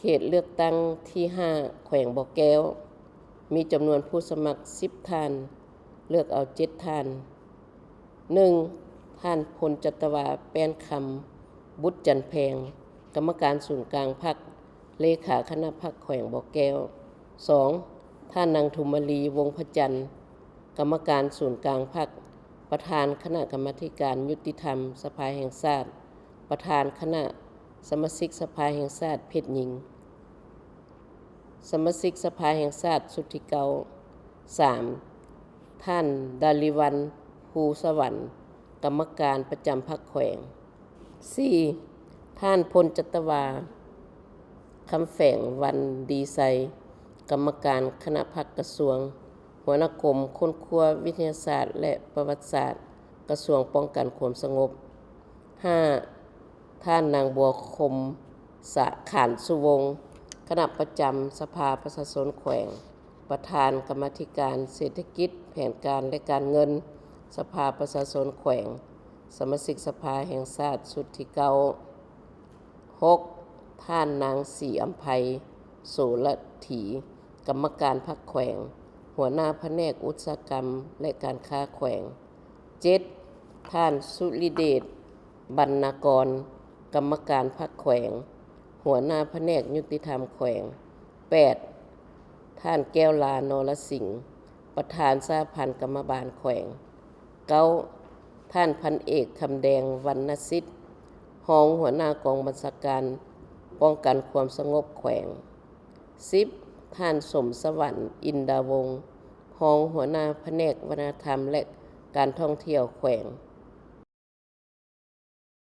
ເຂດເລືອກຕັ້ງທີຫ້າ ແຂວງບໍ່ແກ້ວ ມີຈຳນວນຜູ້ສະໝັກສິບທ່ານ, ເລືອກເອົາເຈັດທ່ານ. ໜຶ່ງ ທ່ານ ພົນຈັດຕະວາ ແປ້ນຄຳ ບຸດຈັນແພງ, ກຳມະການສູນກາງພັກ, ເລຂາຄະນະພັກແຂວງບໍ່ແກ້ວ. ສອງ ທ່ານ ນາງ ທຸມມະລີ ວົງພະຈັນ, ກຳມະການສູນກາງພັກ, ປະທານຄະນະກຳມາທິການຍຸຕິທຳສະພາແຫ່ງຊາດ, ປະທານຄະນະສະມາຊິກສະພາແຫ່ງຊາດເພດຍິງ, ສະມາຊິກສະພາແຫ່ງຊາດຊຸດທີເກົ້າ. ສາມ ທ່ານ ດາລິວັນ ພູສະຫວັນ, ກຳມະການປະຈຳພັກແຂວງ. ສີ່ ທ່ານ ພົນຈັດຕະວາ ຄຳແຝງ ວັນດີໄຊ, ກຳມະການຄະນະພັກກະຊວງ, ຫົວໜ້າກົມຄົ້ນຄວ້າວິທະຍາສາດ ແລະ ປະຫວັດສາດ, ກະຊວງປ້ອງກັນຄວາມສະຫງົບ. ຫ້າ ທ່ານ ນາງ ບົວຄົມ ສະ ຂານສຸວົງ, ຄະນະປະຈຳສະພາປະຊາຊົນແຂວງ, ປະທານກຳມາທິການເສດຖະກິດ, ແຜນການ ແລະ ການເງິນ ສະພາປະຊາຊົນແຂວງ, ສະມາຊິກສະພາແຫ່ງຊາດຊຸດທີເກົ້າ. ຫົກ ທ່ານ ນາງ ສີອຳໄພ ໂສລະຖີ, ກຳມະການພັກແຂວງ, ຫົວໜ້າພະແນກອຸດສາຫະກຳ ແລະ ການຄ້າແຂວງ. ເຈັດ ທ່ານ ສຸລິເດດ ບັນນາກອນ, ກຳມະການພັກແຂວງ, ຫົວໜ້າພະແນກຍຸຕິທຳແຂວງ. ແປດ ທ່ານ ແກ້ວລາ ນໍລະສິງ, ປະທານສະຫະພັນກຳມະບານແຂວງ. ເກົ້າ ທ່ານ ພັນເອກ ຄຳແດງ ວັນນະສິດ, ຮອງຫົວໜ້າກອງບັນຊາການປ້ອງກັນຄວາມສະຫງົບແຂວງ. ສິບ ທ່ານ ສົມສະຫວັນ ອິນດາວົງ, ຮອງຫົວໜ້າພະແນກວັດທະນະທຳ ແລະ ການທ່ອງທ່ຽວແຂວງ.